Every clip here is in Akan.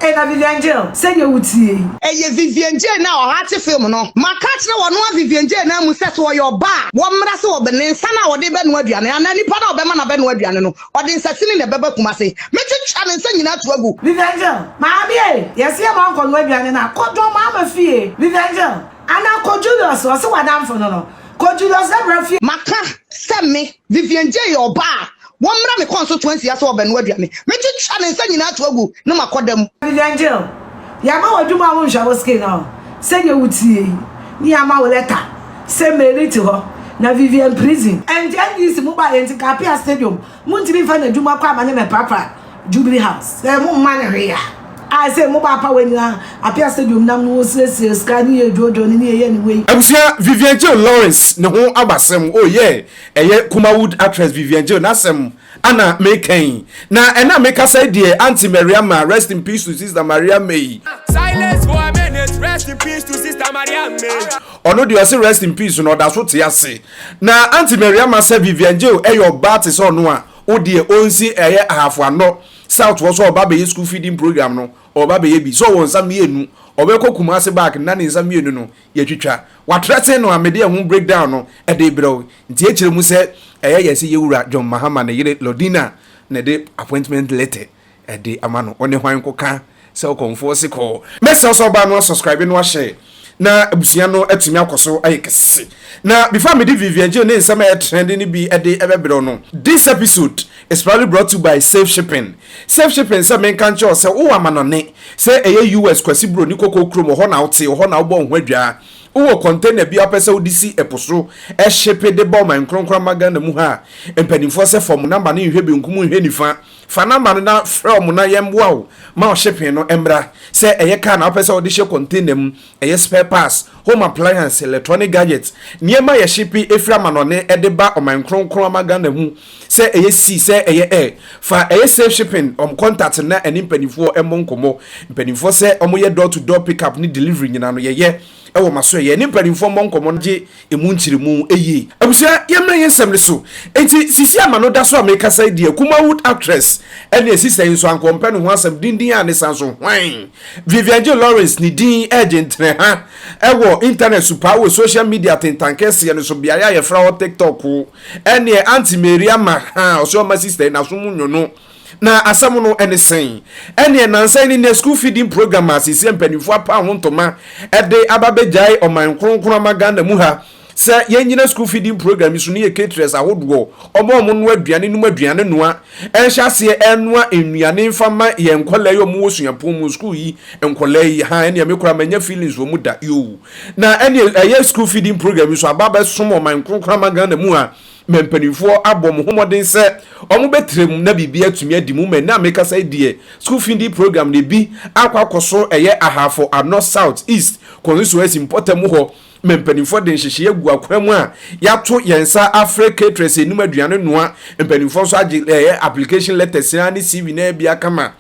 Ei na Vivian Jill, sɛdeɛ wo tie yi. Ɛyɛ Vivian Jay no a ɔhate film no. Maka akyerɛ ɔno ara Vivian Jay no ara mu sɛ sɛ ɔyɛ ɔbaa a, wɔmmra sɛ ɔbɛ ne nsa no a ɔde bɛnoa aduane anaa nipa no a ɔbɛma no abɛnoa aduane no, ɔde nsasini na ɛbɛba Kumase. Mɛtwitwa ne nsa nyinaa ato agu. Vivian Jill, Maame ei, yɛse yɛma wo nkɔnoa aduane no a, kɔ John Mahama fie. Vivian Jill, Anaa kɔ Julius, ɔse w'adamfo no no, kɔ Julius Debrah fie. Maka sɛ me, Vivian Jay yɛ ɔbaa a, wɔmmra me kɔnsotoansi ase ɔbɛnoa aduane. Mɛtwitwa ne nsa nyinaa ato agu na makɔ da mu. Vivian Jill, Yɛama wo adwuma a wonhwɛ wo skin ho sɛdeɛ wo tie yi ne yɛama wo letter sɛ Mary te hɔ na Vivian prison. Ɛnti NDC mo baeɛ nti nka Appiah Stadium montumi mfa n'adwuma kɔ ama ne mɛprapra Jubilee House sɛ mo mma no hwee a. A sɛ mo ba apa wɔ nyinaa Appiah Stadium nam no wɔsiesie sika ne yɛ dwodwo no ne yɛyɛ ne wei. Abusua, Vivian Jill Lawrence ne ho abasɛm, oh yeah, ɛyɛ Kumawood actress Vivian Jill n'asɛm ana meka yi. Na ɛna mekasa yi deɛ Auntie Mariama, rest in peace to sister Maria May. Silence for a minute, rest in peace to sister Maria May. Ɔno deɛ ɔse rest in peace no ɔda so te ase. Na Auntie Mariama sɛ Vivian Jill ɛyɛ ɔbaa te sɛ ɔno a, wo deɛ ɔnsi ɛyɛ Ahafo Ano South hɔ sɛ ɔba abɛyɛ school feeding program no, ɔba abɛyɛ bi. Sɛ ɔwɔ nsa mmienu, ɔbɛkɔ Kumasi back na ne nsa mmienu no yɛatwitwa. Watrɛten no a mede ɛho breakdown no de rebrɛ wo. Nti ɛkyerɛ mu sɛ ɛyɛ yɛ sɛ yɛwura John Mahama ne yere Lordina na ɛde appointment letter de ama no. Ɔne hwan kɔka sɛ ɔkɔmfoɔ se kɔɔ. Mɛsrɛ wo sɛ wobaa no asubscribe no ahyɛ na abusua no atumi akɔ so ayɛ kɛse. Na before mede Vivian Jill ne nsɛm a ɛyɛ trend no bi de bɛbrɛ wo no, this episode is proudly brought to you by Safe Shipping. Safe Shipping sɛ menka nkyerɛ wo sɛ wowɔ amanɔne, sɛ ɛyɛ US, Kwasi Broni, Koko kurom, ɔhɔ na wote, ɔhɔ na wobɔ wo ho adwaa, wowɔ container bi a wopɛ sɛ wode si ɛpo so, ɛhyepe de ba ɔman kronkron ama Ghana mu ha a, mpanimfoɔ sɛ fa wɔn number no nhwɛ benkum nhwɛ nifa, Fa number no na frɛ wɔn na yɛmmoa wo ma wo shipping no mmra. Sɛ ɛyɛ car na wopɛ sɛ wode hyɛ container mu, ɛyɛ spare parts, home appliance, electronic gadgets, nneɛma a yɛshippi firi amanɔne de ba ɔman kronkron ama Ghana mu, sɛ ɛyɛ sea, sɛ ɛyɛ air, fa ɛyɛ safe shipping wɔn contact no na ɛne mpanimfoɔ mmɔ nkɔmmɔ. Mpanimfoɔ sɛ wɔyɛ door to door pick up ne delivery nyinaa no yɛyɛ wɔ m'asoɛeɛ. Ɛne mpanimfoɔ mmɔ nkɔmmɔ na gye Emu nkyeremu ye. Abusua, yɛmmra yɛn nsɛm no so. Enti, sisi a m'ano da so a merekasa yi deɛ, Kumawood actress ne asi sɛn nso anka ɔmpɛ ne ho asɛm dindin a ne san so hwan? Vivian Jill Lawrence ne din regye nteneha wɔ internet so paa wɔ social media tentan kɛseɛ no so, beaeɛ a yɛfrɛ hɔ TikTok. Ɛneɛ Auntie Mary ama ha, ɔsɛ ɔma sister yi n'aso mu nwono. Na asɛm no ne sɛn? Ɛneɛ nansa yi ne nɛ school feeding program a seesei mpanimfoɔ apa ho ntoma de aba bɛgyae ɔman kronkron ama Ghana mu ha sɛ yɛnnyina school feeding program yi so ne yɛ caterers ahodoɔ ɔmo a ɔmo noa aduane nom aduane noa ɛnhyɛ aseɛ ɛnoa nnuane mfa ma yɛn nkɔlaa yi ɔmo wɔ suapɔn mu school yi nkɔlaa yi ha ɛneɛ me koraa manya feelings wɔ mu da yoo na ɛneɛ ɛyɛ school feeding program yi so aba bɛsom ɔman kronkron ama Ghana mu ha Ma mpanimfoɔ abɔ wɔn ho mmɔden sɛ wɔbɛtrɛ mu na biribi atumi adi mu ma ɛnnɛ a mekasa yi deɛ school feeding program no ebi akɔ akɔ so ɛyɛ Ahafo Ano South East constituency mpɔtam hɔ ma mpanimfoɔ de nhyehyɛeɛ agu akwan mu a yɛato yɛn nsa afrɛ caterers anim aduane noa mpanimfoɔ nso agye ɛyɛ application letters ara ne CV na bi aka ma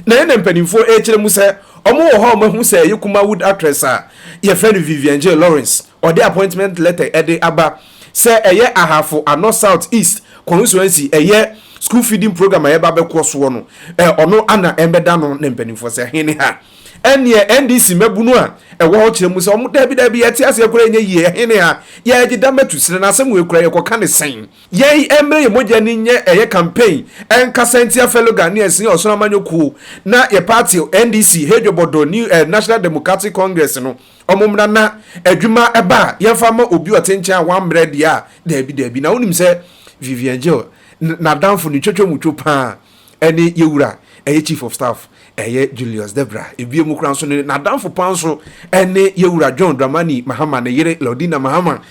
na ɛna mpanimfoɔ ɛrekyerɛ mu sɛ wɔn wɔ hɔ a wɔahu sɛ ɛyɛ Kumawood actress a yɛfrɛ no Vivian J Lawrence ɔde appointment letter ɛde aba Sɛ ɛyɛ Ahafo Ano South East constituency ɛyɛ school feeding program a yɛba bɛkɔ soɔ no ɛ ɔno ana ɛmbɛda no ne mpanimfoɔ sɛ hene ha ɛneɛ NDC mmabunu a ɛwɔ hɔ kyerɛ mu sɛ ɔmo daabi daabi yɛte aseɛ koraa ɛnyɛ yie ɛhene ha yɛgye dam atu serɛ na asɛm wei koraa yɛkɔka ne sɛn yɛn ɛmmerɛ yɛ mogya ni nyɛ ɛyɛ campaign ɛnkasa ntia fellow Ghanaians ne ɔsono amanyɔ kuo na yɛ party NDC Hedwobɔdɔ New eh, National Democratic Congress no Ɔmo mmra na adwuma ɛba a yɛnfa ma obi ɔte nkyɛn a wammrɛ deɛ a daabi daabi. Na wonim sɛ Vivian Jill n'adamfo ne twotwomutwo paa ɛne yɛwura ɛyɛ Chief of Staff ɛyɛ Julius Debra. Ebiem koraa nso no n'adamfo paa nso ɛne yɛwura John Dramani Mahama ne yere Lordina Mahama.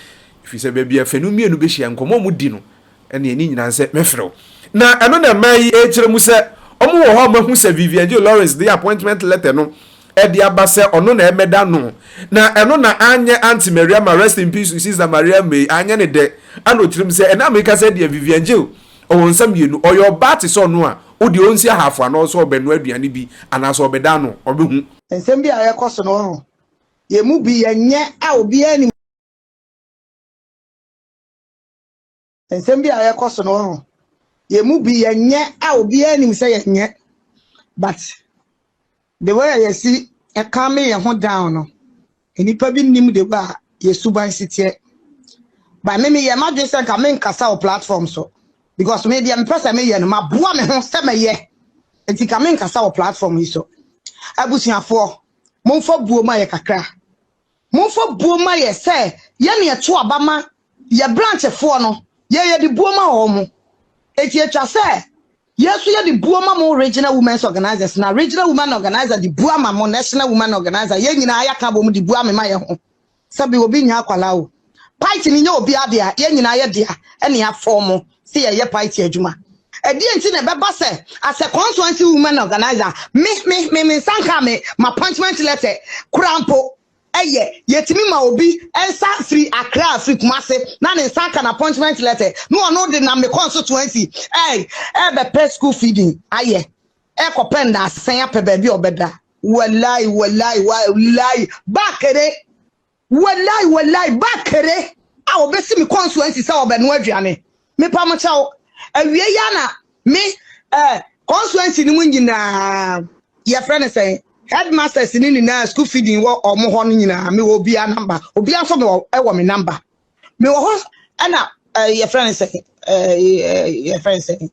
Ɛfiri sɛ baabi a fanu mmienu bɛhyia nkɔmmɔ a wɔdi no Ɛneɛ ne nyinaa sɛ mɛfrɛ wo. Na ɛno na mmaa yi rekyerɛ mu sɛ wɔn wɔ hɔ a wɔahu sɛ Vivian Jill Lawrence de appointment letter no de aba sɛ ɔno na ɛmmɛda no. Na ɛno na anyɛ Auntie Maria ma rest in peace to Sister Maria May anyɛ ne dɛ. Ɛna ɔkyerɛ mu sɛ ɛnɛ a meka sɛ deɛ Vivian Jill ɔwɔ nsa mmienu, ɔyɛ ɔbaa te sɛ ɔno a, wo deɛ ɔnsi ahafo anaa sɛ ɔbɛnoa aduane bi anaasɛ ɔbɛda ano, ɔbɛhu. Nsɛm bi a ɛrekɔ so no, wahu, yɛn mu bi yɛnyɛ a obiara nim. Nsɛm bi a ɛrekɔ so no wahu, yɛn mu bi yɛnyɛ a obiara nim sɛ yɛnyɛ, but. The way a yɛsi calm yɛn ho down no, nnipa bi nnim the way a yɛ suban si teɛ. But me meyɛ m'adwene sɛ nka menkasa wɔ platform so because me deɛ mepɛ sɛ meyɛ no maboa me ho sɛ mɛyɛ nti ka menkasa wɔ platform yi so. Abusuafoɔ, momfa buo ma yɛ kakra. Momfa buo ma yɛ sɛ yɛne yɛto aba ma yɛ branchfoɔ no, yɛ yɛde buo ma wɔn mo. Eti atwa sɛ yɛn nso yɛde buo ma mo regional women's organizers na regional women organizer de buo ama mo national women organizer yɛn nyinaa yɛaka bɔ mu de buo ama yɛn ho. Sɛbi obi nya akwalaa o. Party ni nyɛ obi adea, yɛn nyinaa yɛ dea ɛne afɔ mo sɛ yɛyɛ party adwuma. Ɛdeɛ nti na ɛbɛba sɛ as a constituency women organizer me me me me nsa nka me ma appointment letter kora mpo ɛyɛ yɛtumi ma obi nsa firi Accra firi Kumase na ne nsa ka na appointment letter na ɔno de nam me constituency ɛy ɛbɛpɛ school feeding ayɛ ɛkɔpɛ ndaasɛn apɛ baabi a ɔbɛda. Wallahi wallahi wallahi baakere wallahi wallahi baakere a ɔbɛsi me constituency sɛ ɔbɛnoa aduane mepa mo kyɛw awie ya na me constituency no mu nyinaa yɛfrɛ no sɛn headmasters ne nyinaa school feeding wɔ ɔmo hɔ no nyinaa mewɔ obiara number obiara nso mewɔ ɛwɔ me number mewɔ hɔ ɛna yɛfrɛ no sɛn yɛfrɛ no sɛn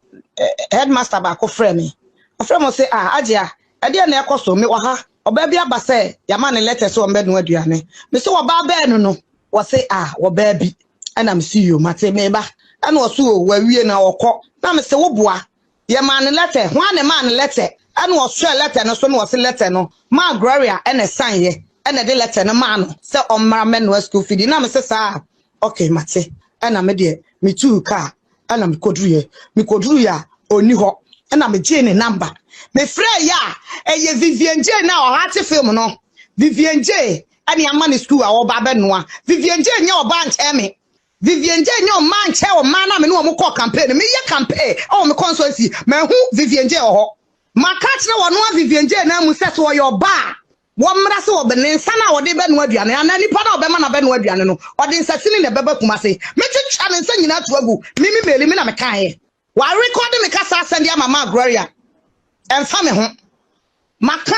headmaster baako frɛ me ɔfrɛ mo sɛ ah agyea ɛdeɛ na ɛkɔ so mewɔ ha ɔbaa bi aba sɛ yɛama ne letter sɛ ɔmbɛnoa aduane me sɛ ɔbaa bɛɛ no no wɔse ah wɔbaa bi ɛna me si yo mate meba ɛna ɔso o wawie na ɔkɔ na me sɛ woboa yɛmaa ne letter hwan ne maa ne letter ɛna ɔsoɛ letter no so na ɔse letter no maa Gloria ɛna ɛsan yɛ ɛna ɛde letter no maa no sɛ ɔmmra mmɛnoa school feeding na me sɛ saa okay mate ɛna me deɛ metuu kaa ɛna mekoduruyɛ mekoduruyɛ a ɔnni hɔ ɛna megyee ne number mefrɛ yɛ a ɛyɛ Vivian J na ɔhate film no Vivian J ɛne ama ne school a ɔba abɛnoa. Vivian J nyɛ ɔba nkyɛn me Vivian J nyɛ ɔma nkyɛn ɔmaa na me ne wɔn kɔ campaign no meyɛ campaign ɛwɔ me constituency mahu Vivian J wɔ hɔ maka kyerɛ wɔn a Vivian J na mu sɛ sɛ ɔyɛ ɔbaa wɔmmra sɛ wɔbɛ ne nsa no a wɔde bɛnoa aduane anaa nipa no a ɔbɛma no abɛnoa aduane no ɔde nsasini na ɛbɛba Kumase metwitwa ne nsa nyinaa to agu mimi meeli me na mekaeɛ warekɔde me kasa asɛnde ama ma Gloria ɛmfa me ho maka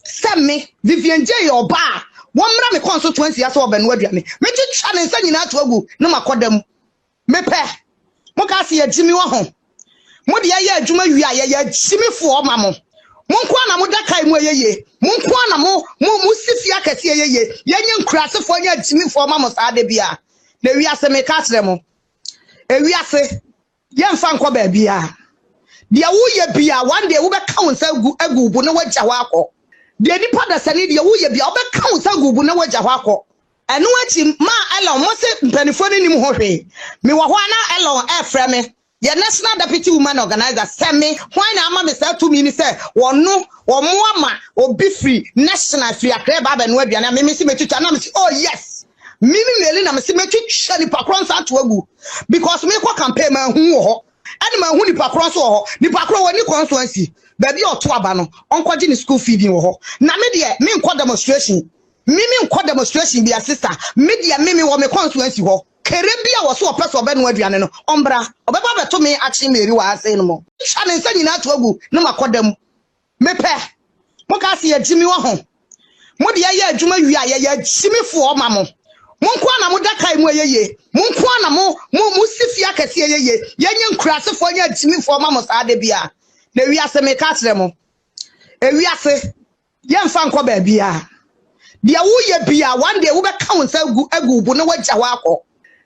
sɛ me Vivian J yɛ ɔbaa wɔmmra me constituency ase wɔbɛnoa aduane metwitwa ne nsa nyinaa to agu na makɔ mu mepɛ moka sɛ yɛgye me wɔ ho mo de yɛyɛ adwuma wie a yɛyɛ agyimifoɔ ma mo mo nko na mo da kae mu ɛyɛ yie mo nko na mo mo mo si fie akɛse ɛyɛ yie yɛnyɛ nkurasefoɔ nyɛ agyimifoɔ ma mo saa de bia na ewiase meka kyerɛ mo ewiase yɛmfa nkɔ baabi a deɛ woyɛ bia one day wobɛka wo nsa agu agu bo na woagya hɔ akɔ deɛ nipa dasani deɛ woyɛ bia wobɛka wo nsa agu bo na woagya hɔ akɔ ɛno akyi maa Elon mo se mpanimfoɔ no nim ho hwee mewɔ hɔ a na Elon ɛfrɛ me yɛ national deputy woman organizer sɛ me hwan na ama me saa tumi ni sɛ wɔno wɔn ama obi firi national firi Accra ba abɛnoa aduane a mimi si metwitwa na me si oh yes mimi mmieli na me si metwitwa nipa korɔ nsa ato agu because mekɔ campaign ma hu wɔ hɔ ɛne ma hu nipa korɔ nso wɔ hɔ nipa korɔ wɔ ni constituency baabi a ɔto aba no ɔnkɔgye ne school feeding wɔ hɔ na me deɛ me nkɔ demonstration me me nkɔ demonstration bi sister me deɛ me me wɔ me constituency hɔ kere bi a wɔ so ɔpɛ sɛ ɔbɛnoa aduane no ɔmbra ɔbɛba abɛto me akye mary wɔ ase no mu twa ne nsa nyinaa to agu na makɔ dam mepɛ mo ka sɛ yɛgye me wɔ ho mo de yɛyɛ adwuma wie a yɛyɛ agyimifoɔ ma mo mo nko na mo da kae mu ɛyɛ yie mo nko na mo mo mo si fie akɛse ɛyɛ yie yɛnyɛ nkurasefoɔ nyɛ agyimifoɔ ma mo saa de bia na ewiase meka kyerɛ mo ewiase yɛmfa nkɔ baabi a deɛ woyɛ bia one day wobɛka wo nsa agu agu bo na woagya hɔ akɔ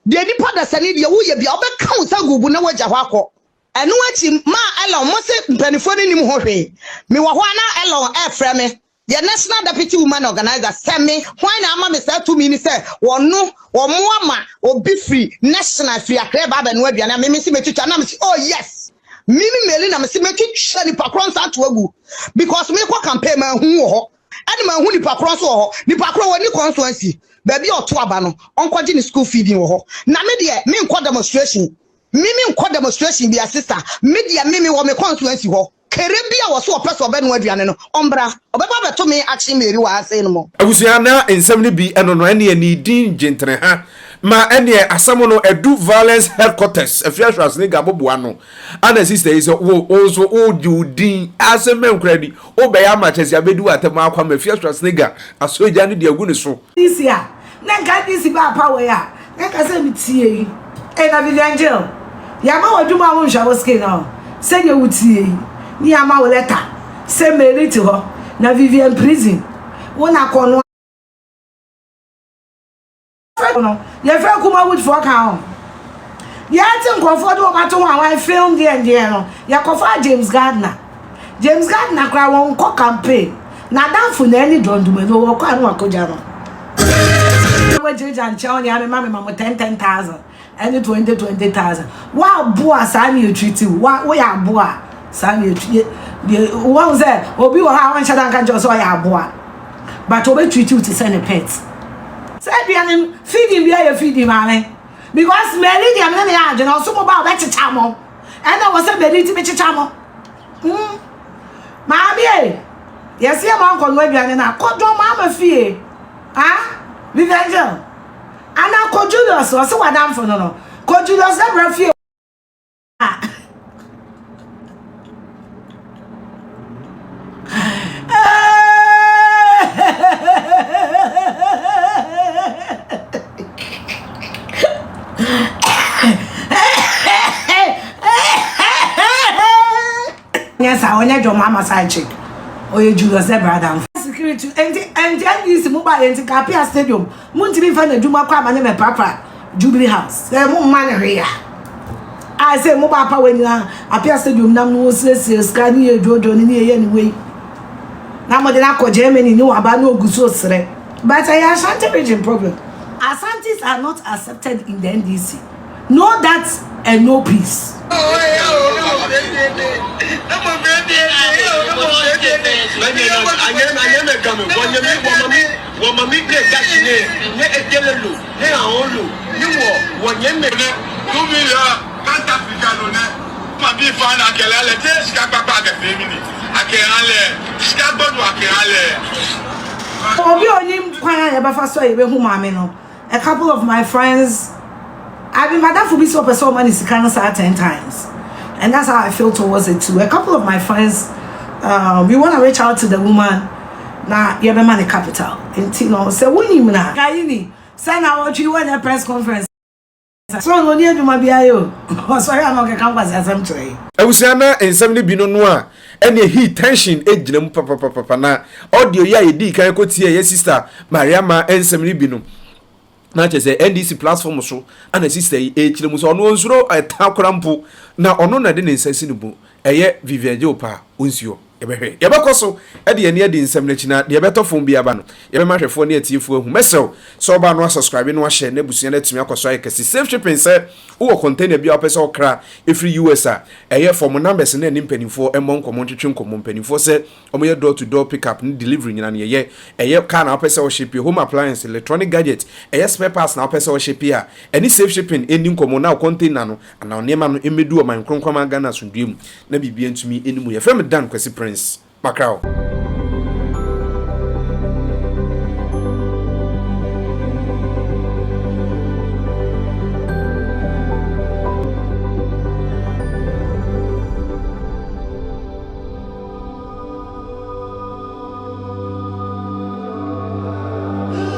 deɛ nipa dasani deɛ woyɛ bia wobɛka wo nsa agu bo na woagya hɔ akɔ ɛno akyi maa Elon mo se mpanimfoɔ no nim ho hwee mewɔ hɔ a na Elon ɛfrɛ me yɛ national deputy woman organizer sɛ me hwan na ama me saa tumi ni sɛ wɔno wɔn ama obi firi national firi Accra ba abɛnoa aduane a mimi si metwitwa na me si oh yes mimi mmieli na me si metwitwa nipa korɔ nsa ato agu because mekɔ campaign ma hu wɔ hɔ ɛne ma hu nipa korɔ nso wɔ hɔ nipa korɔ wɔ ni constituency baabi a ɔto aba no ɔnkɔgye ne school feeding wɔ hɔ na me deɛ me nkɔ demonstration me me nkɔ demonstration bi sister me deɛ me me wɔ me constituency hɔ kere bi a wɔ so ɔpɛ sɛ ɔbɛnoa aduane no ɔmbra ɔbɛba abɛto me akye mary wɔ ase no mu. Abusua na nsɛm no bi ɛno no ɛne ɛne din gyentere ha. Ma ɛneɛ asɛm no adu violence headquarters Afia Schwarzenegger aboboa no ana sister yi sɛ wo wo nso wo gye wo din asɛm bɛn koraa ni wo bɛyɛ ama kyɛse abɛdi wo atɛm akɔ ama Afia Schwarzenegger asɔ gya no de agu ne so. NDC a na nka NDC ba power yi a na nka sɛ me tie yi ei na Vivian Jill yɛama wo adwuma a wo nhwɛ wo skin no sɛdeɛ wo tie yi ne yɛama wo letter sɛ Mary te hɔ na Vivian prison wo na kɔ no no yɛfrɛ Kumawood foɔ ka ho yɛte nkurɔfoɔ de wɔn ato ho a wɔn film deɛ deɛ no yɛkɔfa James Gardner James Gardner koraa wɔn kɔ campaign n'adamfo na ɛne John Dumelo wɔkɔ ano akɔgya no wɔgyinagyina nkyɛn ne amema mema mo 10 10,000 ɛne 20 20,000 woaboa saa ne yɛtwiti wo woyɛ aboa saa ne yɛtwi wɔn sɛ obi wɔ hɔ a wɔnhyɛ da nka nkyɛn sɛ ɔyɛ aboa but ɔbɛtwiti wo te sɛ ne pet sɛ aduane feeding bi ayɛ feeding maame because mary deɛ mene ne yɛ adwene ɔso mo ba ɔbɛkyekya mo ɛna wɔ sɛ mary tumi kyekya mo mm. Maame e yɛse yɛ ma nkɔnoa aduane no a kɔdɔn maama fie ah Vivian Jill ana kɔ Julius ɔse wadamfo no no kɔ Julius Debra fie ah. Nyɛ saa ɔnyɛ John Mahama side chick ɔyɛ Julius Debra adamfo. Security nti nti NDC mo ba yɛ nti Kapia stadium mo ntumi nfa n'adwuma kɔ ama ne mɛ prapra Jubilee House sɛ mo mma ne hwee a a sɛ mo ba apa wɔ nyinaa Apia stadium nam no wɔsiesie sika ne yɛ dwodwo ne ne yɛ yɛ ne wei na mo de no akɔ Germany ne waba ne ogu so srɛ but ɛyɛ Ashanti region problem Asantis are not accepted in the NDC. No that and no peace. Obi a onim kwan a yɛbɛfa so a yɛbɛhu maame no, A couple of my friends, I mean, madamfo bi sɛ ɔpɛ sɛ ɔma ne sika no saa ten times. And that's how I feel towards it too. A couple of my friends, we want to reach out to the woman na yɛbɛma ne capital. Nti no, sɛ wonim na. Kayini, sɛ na wɔtwe wɔnyɛ press conference. So ɔno ɔni adwuma biara yɛ o. Ɔsɔre a na ɔkeka nkwaseasɛm kyerɛ yɛn. Abusua na nsɛm no bi no no a ɛneɛ heat tension gyina mu papapapa na audio yi a yɛdii kan kɔ tie ɛyɛ sister Mariama nsɛm no bi no na kyerɛ sɛ NDC platform so ana sister yi ɛkyerɛ mu sɛ ɔno ɔnsuro ɛta kora mpo na ɔno na de ne nsa si ne bo ɛyɛ Vivian Gyeopa a ɔnsi hɔ. Yɛbɛhwɛ. Yɛbɛkɔ so de yɛn ani adi nsɛm no akyi na deɛ ɛbɛtɔ fam biara ba no, yɛbɛma ahwɛfoɔ ne atiefoɔ ahu. Mɛsrɛ wo sɛ wobaa no asubscribe na wahyɛ na abusua no atumi akɔ so ayɛ kɛse. Safe shipping Sɛ wowɔ container bi a wopɛ sɛ wokra firi US a, ɛyɛ fa wɔn numbers no ne mpanimfoɔ mmɔ nkɔmmɔ ntwetwe nkɔmmɔ. Mpanimfoɔ sɛ wɔyɛ door to door pick up ne delivery nyinaa no yɛyɛ. Ɛyɛ car na wopɛ sɛ woship, home appliance, electronic gadget, ɛyɛ spare parts na wopɛ sɛ woship a, ɛne Safe Shipping nni nkɔmmɔ na wo container no anaa wo nneɛma no mmɛdu ɔman kronkron Ghana asomdwoeɛ mu. Na biribiara ntumi nni mu. Yɛfrɛ me Dan Kwasi Prince. Macau.